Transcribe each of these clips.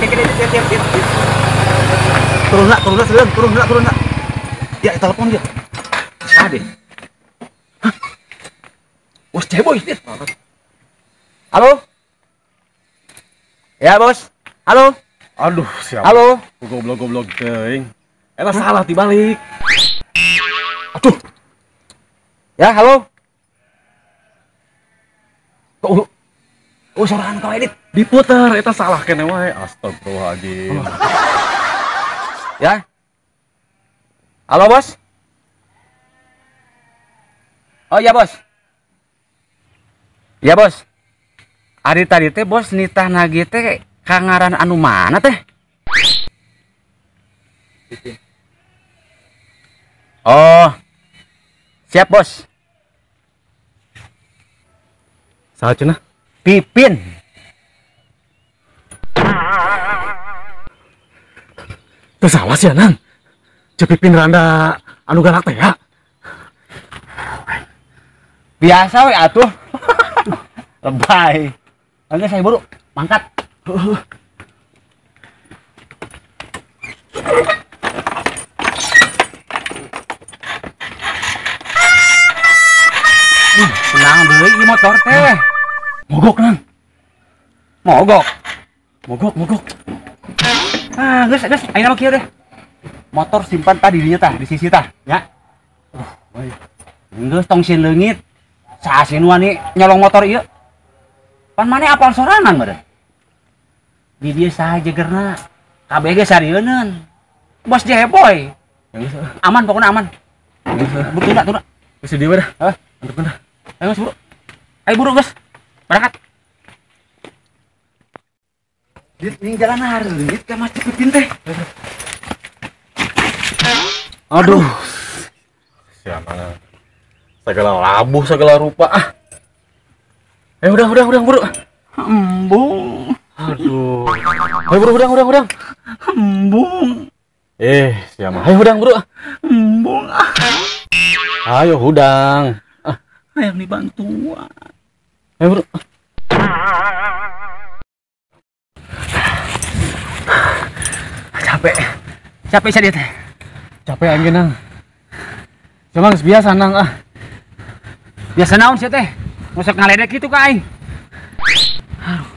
Siap. Turun lah, turun lah. Ya, telepon dia. Siapa deh? Hah? Bos Ceboy dia. Halo? Ya, Bos. Halo? Aduh, siapa? Halo? Goblok-goblok teuing. Eta salah dibalik. Aduh. Ya, halo. Kok oh, sorangan kau edit. Diputer, eta salah kene wae. Astagfirullahaladzim. Oh. Ya. Halo, Bos. Oh iya, Bos. Ya, Bos. Ari tadi teh Bos nitah nagih teh kangaran anu mana teh? Oh. Siap, Bos. Saha cenah? Pipin. Teu salah sia, Nang. Ceu Pipin randa anu galak teh ya. Biasa we atuh. Lebay. Oke, saya buru mangkat. Tenang deui ieu motor teh. Mogok, Nang. Mogok. Mogok. Ah, geus, ayeuna mah kieu deh. Motor simpan tadi dinya tah, di sisi tah, ya. Baik. Geus tong sieun leungit. Saha sieun wani nyolong motor ieu? Pan maneh apal sorangan meureun. Di dieu saha jegerna? Kabeh ge sarieuneun. Bos Jeboy. Aman pokoknya aman. Buru tunda. Geus di dieu dah. Hah? Antepkeun dah. Ayo geus buru. Ayo buru geus. Berangkat. Dit ning jalan hareut ka Mas Pipin teh. Aduh. Siapa mana? Segala labuh, segala rupa ah. Udah buru. Embung. Aduh. Ayo buru hudang. Embung. Siapa? Ayo hudang buru. Embung ah. Ayo hudang. Ah. Hayang dibantuan. Ayo buru. Capek. Capek saya teh. Capek aing Nang. Cuma geus biasa Nang ah. Biasa naon sia teh? Ngusek ngaledek gitu ka aing. Aduh.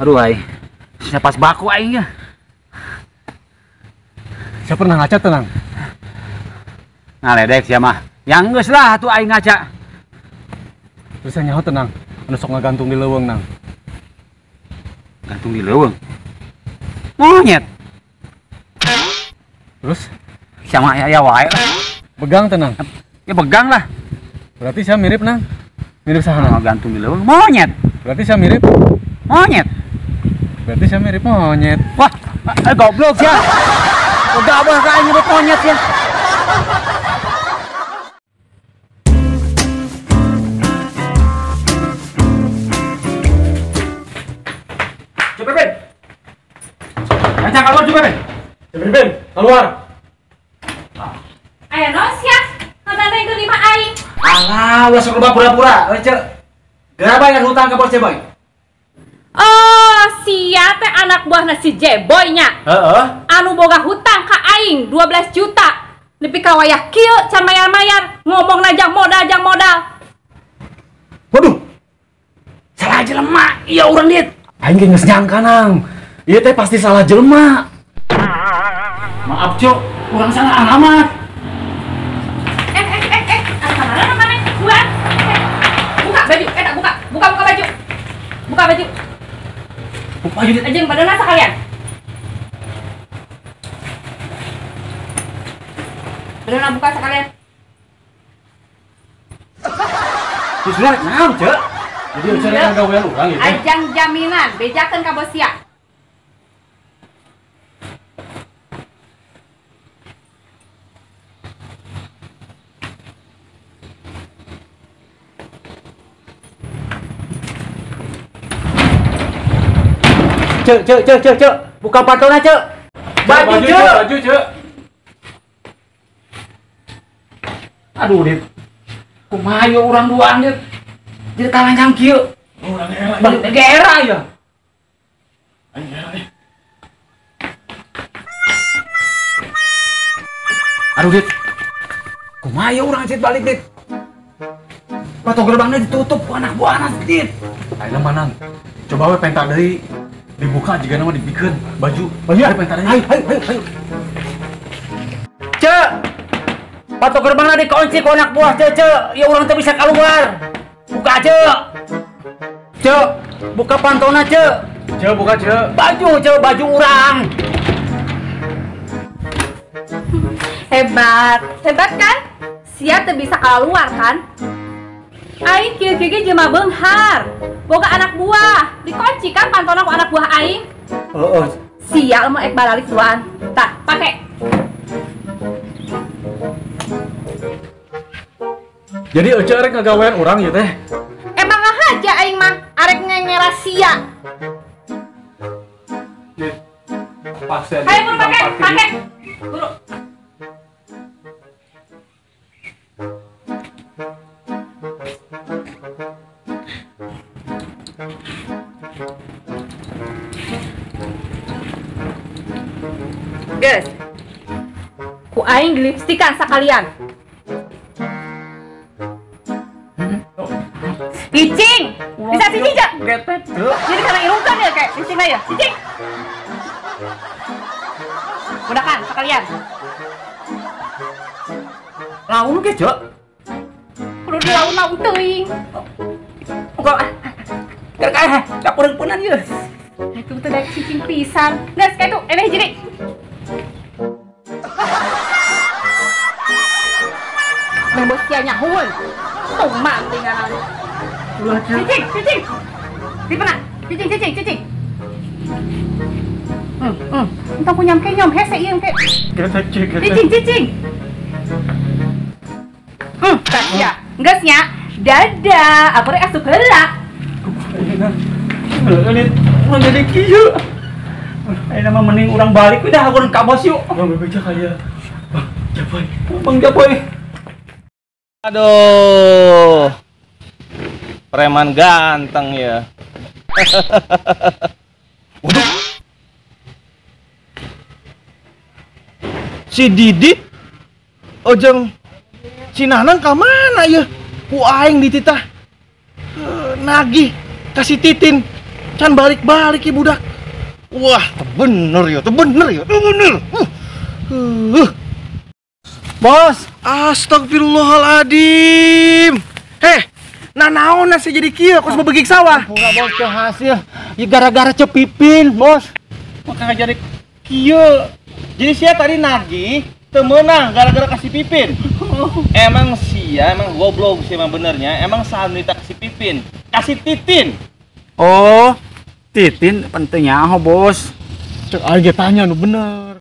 Aduh aing. Napas baku aing ya. Saya pernah ngaca tenang. Ngaledek sia mah. Yang geus lah atuh aing ngaca. Terus saya nyaho tenang. Anu sok ngagantung di leuweung Nang. Gantung di leuweung. Monyet. Terus sama ya wae lah. Begang tenang. Ya begang lah. Berarti saya mirip Nang. Mirip saha Nang? Gantung di leuweung monyet. Berarti saya mirip monyet. Berarti saya mirip monyet. Wah, goblok ya. Udah abah ka aing nyebut monyet ya. Coba Ben. Kancang keluar coba Ben. Coba Ben, keluar. Aya naon sia? Ngadandeng lima aing. Alah, ulah sok loba pura-pura. Euy, Cek. Geura bayar hutang ka Bos Jeboy. Oh, sia teh anak buahna si Jeboy nya. Heeh. Anu boga hutang ka aing 12 juta. Nepi ka wayah kieu can mayar-mayar, ngomongna jang modal. Waduh. Salah jelema ieu urang dit. Aing ge geus nyangka Nang. Ieu teh pasti salah jelema. Maaf, Cok. Urang salah alamat. Salah mana? Bukan. Buka baju, buka. Buka baju. Buka baju. Buka baju dit. Ajeng badana sekalian. Badana buka sekalian. Terus naon, Cek? Jadi ucap yang gawean urang ieu teh. Ajang jaminan, bejakeun ka bos sia. Cek, buka pantona, Cek. Baju, Cek. Baju, Cek. Aduh, Dit. Kumaha ieu urang duaan, Dit. Jadi talanjang kieu. Urang era. Balik era ya. Aduh, Dit. Kumaha ya urang Dit balik, Dit. Patok gerbangnya ditutup ku anak buahna, Dit. Ayeuna mah Nang. Coba we penta deui. Dibuka jigana mah dibikeun baju. Baju ya? Ayo penta deui. Ayo, ayo, ayo, ayo. Cek. Patok gerbangna dikunci ku anak buah, Cek, Cek. Ya urang teu bisa keluar. Buka, Cek. Cek, buka pantona, Cek. Cek, buka, Cek. Baju, Cek, baju urang. Hebat, hebat kan? Sia teu bisa keluar kan? Aing kieu-kieu ge jelema beunghar. Boga anak buah, dikunci kan pantona ku anak buah aing. Heeh. Sia lamun ek baralik duaan. Tah, pake. Jadi Ece arek ngagawean urang ieu teh. Emang ngahaja aing mah arek ngengera sia. Paksa. Ayo buru pake, pake. Buru. Guys, ku aing lipstikan sakalian. Cicing, bisa cicing jak? Jadi karena irungkan ya kayak cicing aja, cicing. Udah kan sekalian. Laun ke, Cok? Kudu dilaun-laun teuing. Kok kayak dapur peunan ieu. Itu teh daek cicing pisan. Geus kayak itu, emeh jadi. Meh bos sia nyahueun. Tuman tinggalan. Cicing, cicing. Di mana? Cicing, cicing, cicing. Entah punya nyam nyom hese ieu ke. Cicing, cicing. Ya. Geus nya. Dadah, aku rek asup heula. Heuh, urang jadi kieu. Ayeuna mah mending urang balik udah urang ka bos yuk. Bang bebeja kaya. Bang Japoy. Bang Japoy. Aduh. Preman ganteng ya. Waduh. Si Didit ojeng si Nanang ka mana ya? Ku aing dititah nagih kasih Titin can balik-balik ya budak. Wah, bener ya, bener ya, bener. Bos, astagfirullahaladzim. Heh, nanaon sih jadi kieu kos bebegik sawah. Pura bos ke hasil. Ya gara-gara Cepipin, bos. Maka jadi kieu. Jadi sia tadi nagih teu meunang gara-gara kasih Pipin. Emang sia, emang goblok sih emang benernya. Emang saha kasih Pipin, kasih Titin. Oh, Titin pentingnya oh bos. Cek aing tanya nu bener.